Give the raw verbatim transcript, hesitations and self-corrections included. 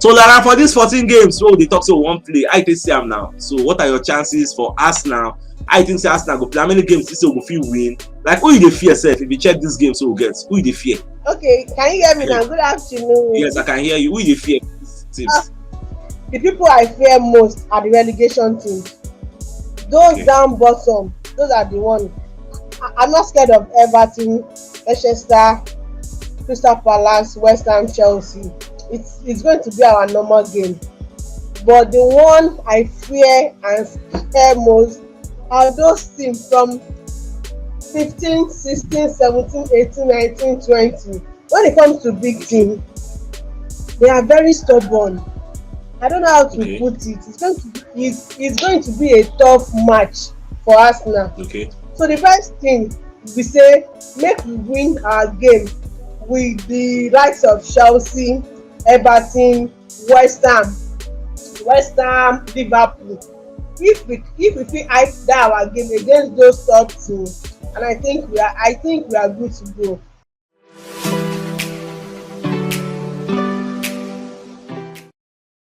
So Lara, for these fourteen games wey we dey talk say we wan play, how you take see am now? So what are your chances for Arsenal? How you think say Arsenal go play? How many games this year we go fit win? Like, who you dey fear sef if you check this game so we get? Who you dey fear? Okay, can you hear me now? Good afternoon. Yes, I can hear you. Who you dey fear? Teams. The people I fear most are the relegation teams. Those Okay. Down bottom, those are the one. I, I'm not scared of Everton, Manchester, Crystal Palace, West Ham, Chelsea. It's it's going to be our normal game. But the one I fear and scare most are those teams from fifteen, sixteen, seventeen, eighteen, nineteen, twenty. When it comes to big team, they are very stubborn. I don't know how to Okay. put it. It's going to be, it's, it's going to be a tough match for Arsenal. Okay. So the best thing we say, make we win our game with the likes of Chelsea, Everton, West Ham, West Ham, Liverpool. If we if we fit hype that our game against those top teams, and I think we are I think we are good to go.